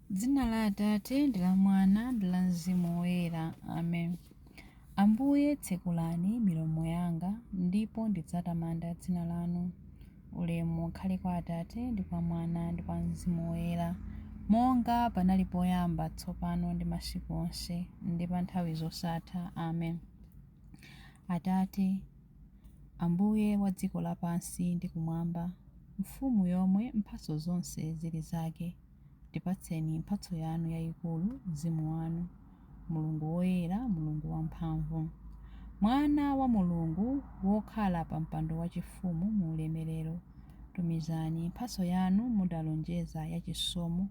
Dzina la Atate ndi la Mwana ndi la Mzimu Woyera. Amen. Ambuye tsekulani milomo yanga, ndipo ndidzatamanda dzina lanu. Ulemu ukhale kwa Atate ndi kwa Mwana ndi kwa Mzimu Woyera, monga panali poyamba, tsopano ndi masiku onse, ndi pa nthawi zosatha. Amen. Atate, Ambuye wa dziko lapansi ndi kumwamba, Mfumu yomwe mphatso zonse zili zake, tipatseni mphatso yanu yayikulu, Mzimu wanu, Mulungu woyera, Mulungu wamphamvu. Mwana wa Mulungu wokhala pa mpando wachifumu mu ulemerero, tumizani mphatso yanu mudalonjeza yachisomo,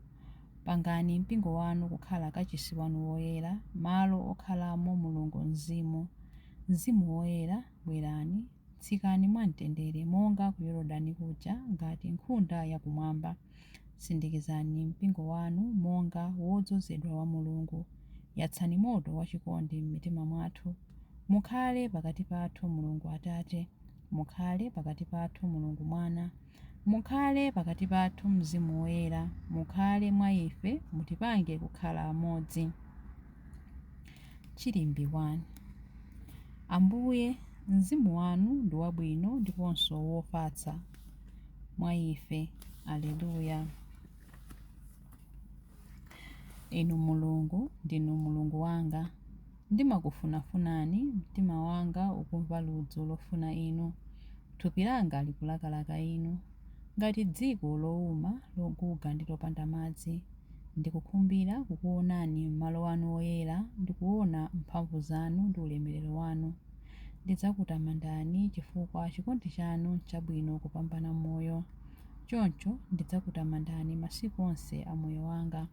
pangani mpingo wanu kukhala kachisi wanu woyera, malo okhalamo Mulungu Mzimu. Mzimu Woyera, bwerani, tsikani mwamtendere monga ku Yorodani kuja ngati nkhunda yakumwamba. Sindikizani mpingo wanu monga wodzozedwa wa Mulungu. Yatsani moto wachikondi m'mitima mwathu. Mukhale pakati pathu Mulungu Atate, mukhale pakati pathu Mulungu Mwana, mukhale pakati pathu Mzimu Woyera, mukhale mwa ife, mutipange kukhala amodzi. Chilimbi 1. Ambuye, Mzimu wanu ndi wabwino ndiponso wofatsa mwa ife. Aleluya. Inu Mulungu, ndinu Mulungu wanga. Ndimakufunafunani, mtima wanga ukumva ludzu lofuna inu, thupi langa likulakalaka inu, ngati dziko lowuma, loguga ndi lopanda madzi. Ndikukhumbira kukuonani m'malo anu oyera ndi kuona mphamvu zanu ndi ulemerero wanu. Ndidzakutamandani chifukwa chikondi chanu n'chabwino kupambana moyo. Choncho ndidzakutamandani masiku onse a moyo wanga.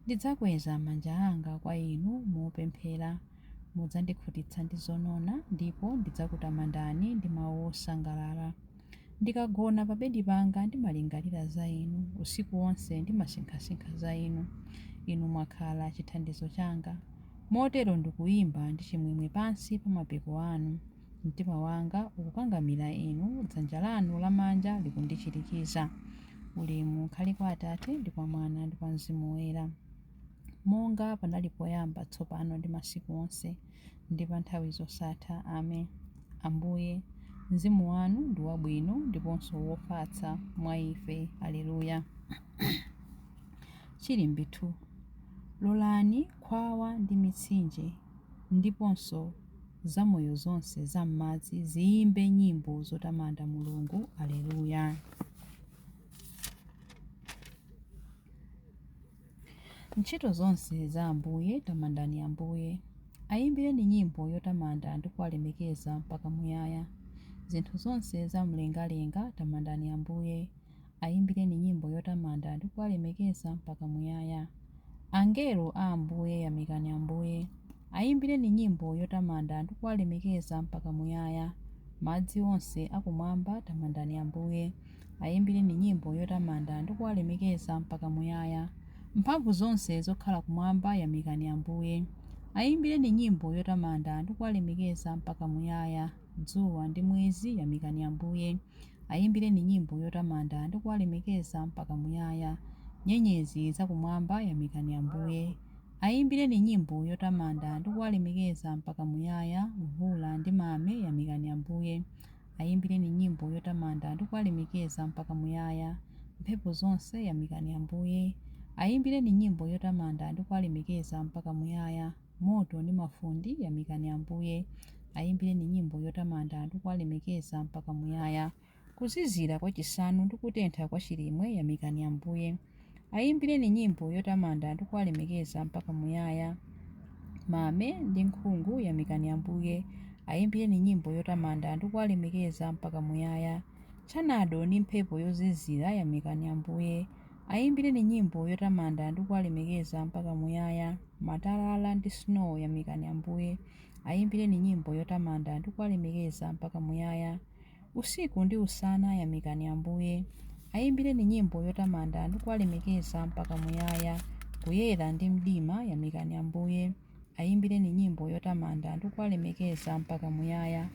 Ndidzakweza manja anga kwa inu mopemphera. Mudzandikhutitsa ndi zonona, ndipo ndidzakutamandani ndi mawu osangalala. Ndikagona pa bedi panga ndimalingalira za inu, usiku wonse ndimasinkhasinkha za inu. Inu mwakhala chithandizo changa. Motero ndikuyimba ndi chimwemwe pansi pa mapiko anu. Mtima wanga ukukangamira inu, dzanja lanu lamanja likundichirikiza. Ulemu ukhale kwa Atate ndi kwa Mwana ndi kwa Mzimu Woyera, monga panali poyamba, tsopano ndi masiku onse, ndi pa nthawi zosatha. Amen. Ambuye, Mzimu wanu ndi wabwino ndiponso wofatsa mwa ife. Aleluya. Chilimbi 2. Lolani khwawa ndi mitsinje ndiponso zamoyo zonse za m'madzi ziyimbe nyimbo zotamanda Mulungu. Aleluya. Ntchito zonse za Ambuye, tamandani Ambuye. Ayimbireni nyimbo yotamanda ndi kuwalemekeza mpaka muyaya. Zinthu zonse za mlengalenga, tamandani Ambuye. Ayimbireni nyimbo yotamanda ndi kuwalemekeza mpaka muyaya. Angelo a Ambuye, yamikani Ambuye. Ayimbireni nyimbo yotamanda ndi kuwalemekeza mpaka muyaya. Madzi onse akumwamba, tamandani Ambuye. Ayimbireni nyimbo yotamanda ndi kuwalemekeza mpaka muyaya. Mphamvu zonse zokhala kumwamba, yamikani Ambuye. Ayimbireni nyimbo yotamanda ndi kuwalemekeza mpaka muyaya. Dzuwa ndi mwezi, yamikani Ambuye. Ayimbireni nyimbo yotamanda ndi kuwalemekeza mpaka muyaya. Nyenyezi zakumwamba, yamikani Ambuye. Ayimbireni nyimbo yotamanda ndi kuwalemekeza mpaka muyaya. Mvula ndi mame, yamikani Ambuye. Ayimbireni nyimbo yotamanda ndi kuwalemekeza mpaka muyaya. Mphepo zonse, yamikani Ambuye. Ayimbireni nyimbo yotamanda ndi kuwalemekeza mpaka muyaya. Moto ndi mafundi, yamikani Ambuye. Ayimbireni nyimbo yotamanda ndi kuwalemekeza mpaka muyaya. Kuzizira kwa chisanu ndi kutentha kwa chilimwe, yamikani Ambuye. Ayimbireni nyimbo yotamanda ndi kuwalemekeza mpaka muyaya. Mame ndi nkhungu, yamikani Ambuye. Ayimbireni nyimbo yotamanda ndi kuwalemekeza mpaka muyaya. Tchanado ndi mphepo yozizira, yamikani Ambuye. Ayimbireni nyimbo yotamanda ndi kuwalemekeza mpaka muyaya. Matalala ndi snow, yamikani Ambuye. Ayimbireni nyimbo yotamanda ndi kuwalemekeza mpaka muyaya. Usiku ndi usana, yamikani Ambuye. Ayimbireni nyimbo yotamanda ndi kuwalemekeza mpaka muyaya. Kuyera ndi mdima, yamikani Ambuye. Ayimbireni nyimbo yotamanda ndi kuwalemekeza mpaka muyaya.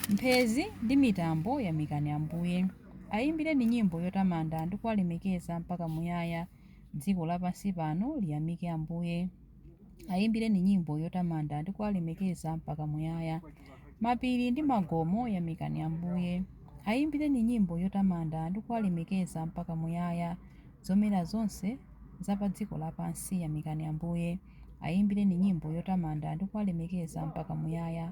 Mphezi ndi mitambo, yamikani Ambuye. Ayimbireni nyimbo yotamanda ndi kuwalemekeza mpaka muyaya. Dziko lapansi pano liyamike Ambuye. Ayimbireni nyimbo yotamanda ndi kuwalemekeza mpaka muyaya. Mapiri ndi magomo yamikani Ambuye. Ayimbireni nyimbo yotamanda ndi kuwalemekeza mpaka muyaya. Zomera zonse za pa dziko lapansi yamikani Ambuye. Ayimbireni nyimbo yotamanda ndi kuwalemekeza mpaka muyaya.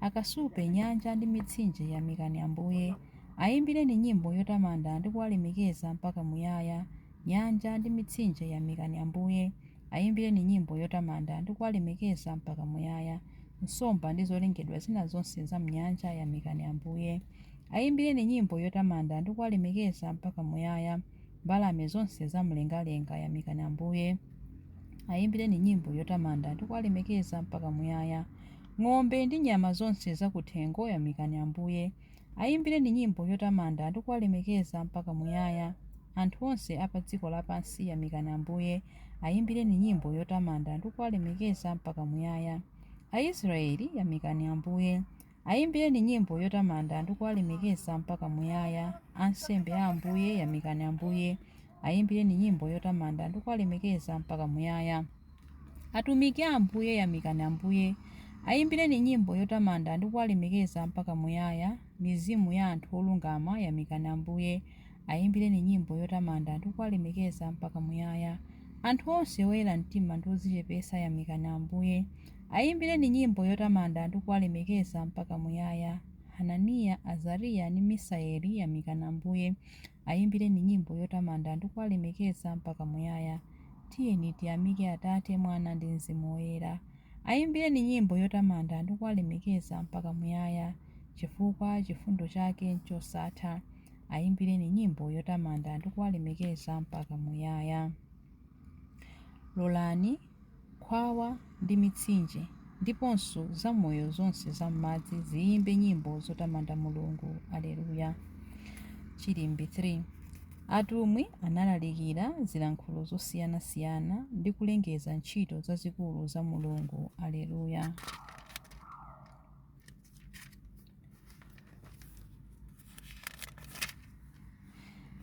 Akasupe, nyanja ndi mitsinje yamikani Ambuye. Ayimbireni nyimbo yotamanda ndi kuwalemekeza mpaka muyaya. Nyanja ndi mitsinje yamikani Ambuye. Ayimbireni nyimbo yotamanda ndi kuwalemekeza mpaka muyaya. Nsomba ndi zolengedwa zina zonse za m'nyanja yamikani Ambuye. Ayimbireni nyimbo yotamanda ndi kuwalemekeza mpaka muyaya. Mbalame zonse za mlengalenga yamikani Ambuye. Ayimbireni nyimbo yotamanda ndi kuwalemekeza mpaka muyaya. Ng'ombe ndi nyama zonse zakuthengo yamikani Ambuye. Ayimbireni nyimbo yotamanda ndi kuwalemekeza mpaka muyaya. Anthu onse a pa dziko lapansi yamikani Ambuye. Ayimbireni nyimbo yotamanda ndi kuwalemekeza mpaka muyaya. Aisraeli yamikani Ambuye. Ayimbireni nyimbo yotamanda ndi kuwalemekeza mpaka muyaya. Ansembe a Ambuye yamikani Ambuye. Ayimbireni nyimbo yotamanda ndi kuwalemekeza mpaka muyaya. Atumiki a Ambuye yamikani Ambuye. Ayimbireni nyimbo yotamanda ndi kuwalemekeza mpaka muyaya. Mizimu ya anthu olungama yamikani Ambuye. Ayimbireni nyimbo yotamanda ndi kuwalemekeza mpaka muyaya. Anthu onse oyera mtima ndi odzichepetsa yamikani Ambuye. Ayimbireni nyimbo yotamanda ndi kuwalemekeza mpaka muyaya. Hananiya, Azariya ndi Misaeli yamikani Ambuye. Ayimbireni nyimbo yotamanda ndi kuwalemekeza mpaka muyaya. Tiyeni tiyamike Atate, Mwana ndi Mzimu Woyera. Ayimbireni nyimbo yotamanda ndi kuwalemekeza mpaka muyaya, chifukwa chifundo chake n'chosatha. Ayimbireni nyimbo yotamanda ndi kuwalemekeza mpaka muyaya. Lolani khwawa ndi mitsinje, ndiponso zamoyo zonse za m'madzi ziyimbe nyimbo zotamanda Mulungu. Aleluya. Chilimbi 3. Atumwi analalikira zilankhulo zosiyanasiyana ndi kulengeza ntchito zazikulu za Mulungu. Aleluya.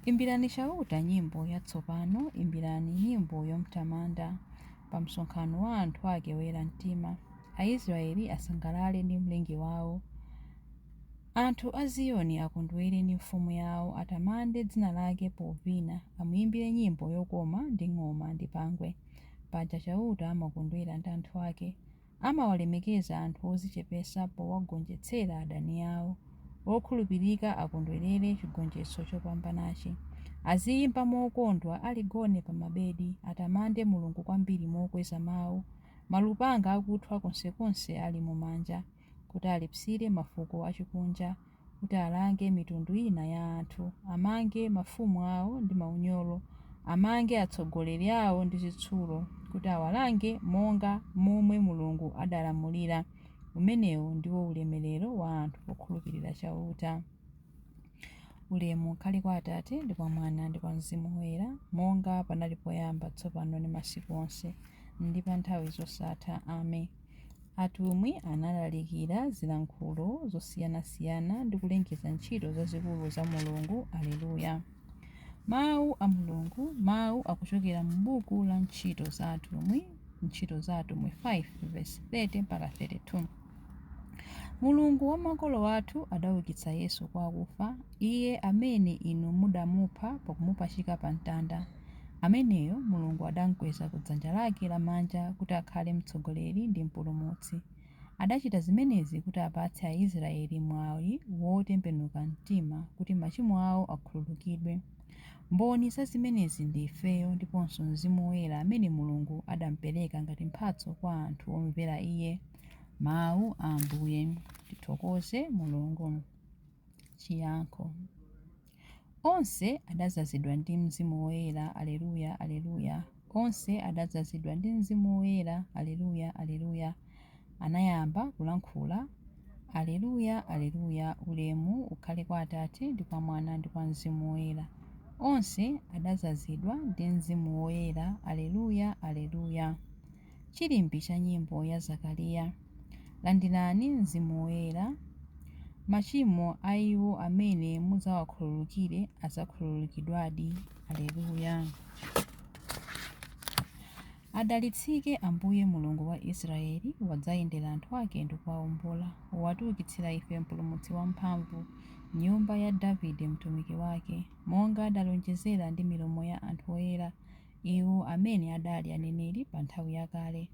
Imbirani Chauta nyimbo yatsopano, imbirani nyimbo yomtamanda pa msonkhano wa anthu ake oyera mtima. Aisraele asangalale ndi Mlengi wao. Anthu a Ziyoni akondwere ndi mfumu yao, atamande dzina lake povina, amuimbire nyimbo yokoma ndi ng'oma ndi pangwe. Paja Chauta amakondwera ndi anthu ake. Amawalemekeza anthu odzichepetsa powagonjetsera adani ao. Okhulupirika akondwerere chigonjetso chopambanachi. Aziyimba mokondwa ali gone pa mabedi, atamande Mulungu kwambiri mokweza mau, malupanga akuthwa konsekonse ali m'manja, kuti alipsire mafuko achikunja, kuti alange mitundu ina ya anthu, amange mafumu ao ndi maunyolo, amange atsogoleri ao ndi zitsulo, kuti awalange monga momwe Mulungu adalamulira. Umenewu ndiwo ulemerero wa anthu okhulupirira Chauta. Ulemu ukhale kwa Atate, ndi kwa Mwana, ndi kwa Mzimu Woyera, monga panali poyamba, tsopano ndi masiku onse, ndi pa nthawi zosatha. Amen. Atumwi analalikira zilankhulo zosiyanasiyana ndi kulengeza ntchito zazikulu za Mulungu. Aleluya. Mawu a Mulungu. Mawu akuchokera m'buku la Ntchito za Atumwi, Ntchito za Atumwi 5 vesi 30 mpaka 32. Mulungu wa makolo athu adaukitsa Yesu kwa akufa, Iye amene inu mudamupha pakumupachika pa mtanda. Ameneyo Mulungu adamkweza ku dzanja lake lamanja kuti akhale Mtsogoleri ndi Mpulumutsi. Adachita zimenezi kuti apatse Aisraele mwai wotembenuka mtima kuti machimo ao akhululukidwe. Mboni za zimenezi ndi ifeyo ndiponso Mzimu Woyera amene Mulungu adampereka ngati mphatso kwa anthu omvera Iye. Mau a Ambuye. Tithokoze Mulungu. Chiyankho. Onse adadzazidwa ndi Mzimu Woyera, Alleluya, Alleluya. Onse adadzazidwa ndi Mzimu Woyera, Alleluya, Alleluya. Anayamba kulankhula, Alleluya, Alleluya. Ulemu ukhale kwa Atate, ndi kwa Mwana, ndi kwa Mzimu Woyera. Onse adadzazidwa ndi Mzimu Woyera, Alleluya, Alleluya. Chilimbi cha nyimbo ya Zakariya. Landirani Mzimu Woyera. Machimo a iwo amene mudzawakhululukire adzakhululukidwadi. Aleluya. Adalitsike Ambuye Mulungu wa Israeli, wadzayendera anthu ake ndi kuwawombola. Watiukitsira ife Mpulumutsi wamphamvu, m'nyumba ya Davide mtumiki wake, monga adalonjezera ndi milomo ya anthu oyera, iwo amene adali aneneri pa nthawi yakale.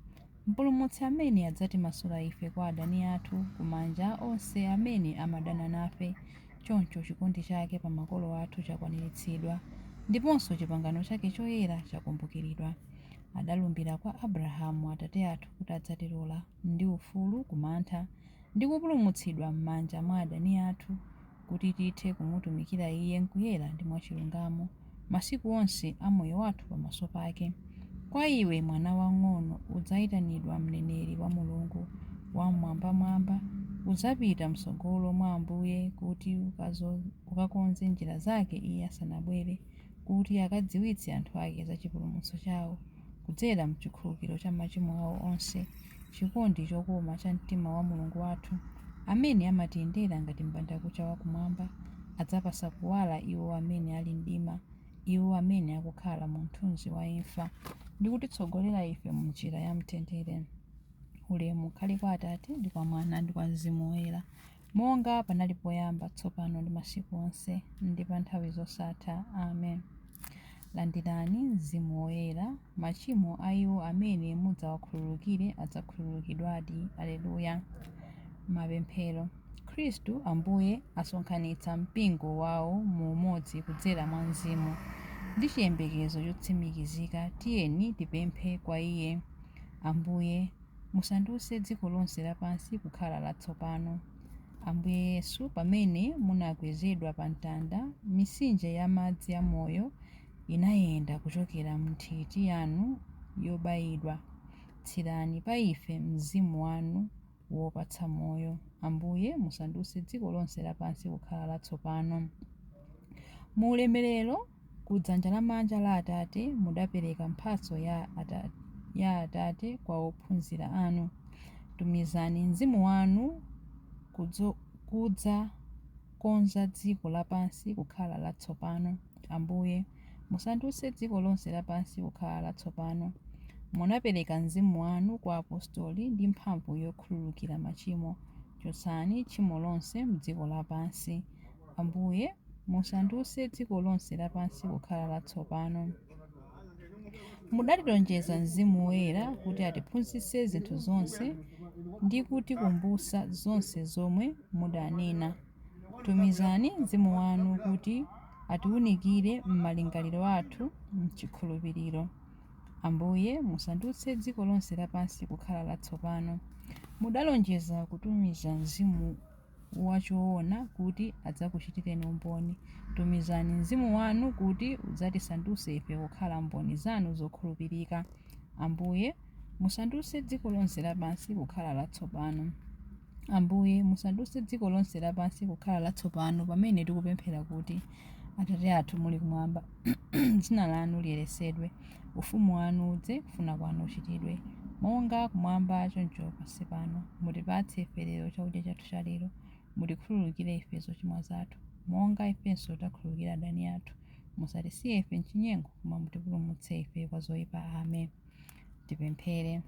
Mpulumutsi amene adzatimasula ife kwa adani athu, ku manja a onse amene amadana nafe. Choncho chikondi chake pa makolo athu chakwaniritsidwa, ndiponso chipangano chake choyera chakumbukiridwa. Adalumbira kwa Abrahamu atate athu kuti adzatilola ndi ufulu ku mantha, ndi kupulumutsidwa m'manja mwa adani athu, kuti tithe kumutumikira Iye m'kuyera ndi mwachilungamo, masiku onse a moyo wathu pamaso pake. Kwa iwe, mwana wamng'ono, udzayitanidwa mneneri wa Mulungu Wam'mwambamwamba. Udzapita m'tsogolo mwa Ambuye kuti ukakonze njira zake Iye asanabwere, kuti akadziwitse anthu ake za chipulumutso chawo, kudzera m'chikhululukiro cha machimo awo onse, chikondi chokoma cha mtima wa Mulungu wathu, amene amatiyendera ngati m'bandakucha wakumwamba, adzapatsa kuwala iwo amene ali mdima, iwo amene akukhala mu mthunzi wa imfa, ndi kutitsogolera ife m'njira ya mtendere. Ulemu ukhale kwa Atate, ndi kwa Mwana, ndi kwa Mzimu Woyera, monga panali poyamba, tsopano ndi masiku onse, ndi pa nthawi zosatha. Amen. Landirani Mzimu Woyera. Machimo a iwo amene mudzawakhululukire adzakhululukidwadi. Aleluya. Mapemphero. Khristu Ambuye asonkhanitsa mpingo wawo mu umodzi kudzera mwa Mzimu. Ndi chiyembekezo chotsimikizika, tiyeni tipemphe kwa Iye. Ambuye, musandutse dziko lonse lapansi kukhala latsopano. Ambuye Yesu, pamene munakwezedwa pa mtanda, mitsinje ya madzi amoyo inayenda kuchokera m'nthiti yanu yobayidwa. Tsirani pa ife mzimu wanu wopatsa moyo. Ambuye, musandutse dziko lonse lapansi kukhala latsopano. Mu ulemerero ku dzanja lamanja la Atate mudapereka mphatso ya Atate kwa ophunzira anu. Tumizani mzimu wanu kudzakonza dziko lapansi kukhala latsopano. Ambuye, musandutse dziko lonse lapansi kukhala latsopano. Munapereka mzimu wanu kwa apostoli ndi mphamvu yokhululukira machimo. Chotsani tchimo lonse m'dziko lapansi. Ambuye, musandutse dziko lonse lapansi kukhala latsopano. Mudatilonjeza Mzimu Woyera kuti atiphunzitse zinthu zonse ndi kutikumbutsa zonse zomwe mudanena. Tumizani Mzimu wanu kuti atiwunikire m'malingaliro athu m'chikhulupiriro. Ambuye, musandutse dziko lonse lapansi kukhala latsopano. Mudalonjeza kutumiza Mzimu wachoona kuti adzakuchitireni umboni. Tumizani Mzimu wanu kuti udzatisandutse ife kukhala mboni zanu zokhulupirika. Ambuye, musandutse dziko lonse lapansi kukhala latsopano. Ambuye, musandutse dziko lonse lapansi kukhala latsopano pamene tikupemphera kuti, Atate athu muli kumwamba, dzina lanu liyeretsedwe, ufumu wanu udze, kufuna kwanu kuchitidwe, monga kumwamba choncho pansi pano. Mutipatse ife lero chakudya chathu cha lero. Mutikhululukire ife zochimwa zathu, monga ifenso takhululukira adani athu. Musatisiye ife m'chinyengo, koma mutipulumutse ife kwa zoyipa. Amen. Tipemphere.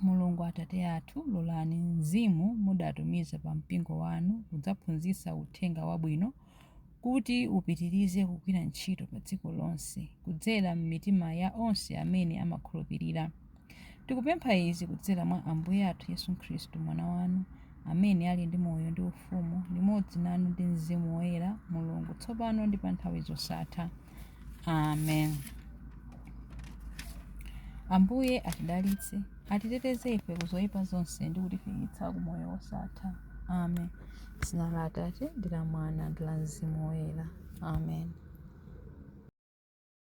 Mulungu Atate athu, lolani Mzimu mudatumiza pa mpingo wanu kudzaphunzitsa uthenga wabwino kuti upitirize kugwira ntchito pa dziko lonse kudzera m'mitima ya onse amene amakhulupirira. Tikupempha izi kudzera mwa Ambuye athu Yesu Khristu, Mwana wanu, amene ali ndi moyo ndi ufumu limodzi nanu ndi Mzimu Woyera, Mulungu, tsopano ndi pa nthawi zosatha. Amen. Ambuye atidalitse, atiteteze ife ku zoyipa zonse ndi kutifikitsa ku moyo wosatha. Amen. Dzina la Atate ndi la Mwana ndi la Mzimu Woyera. Amen.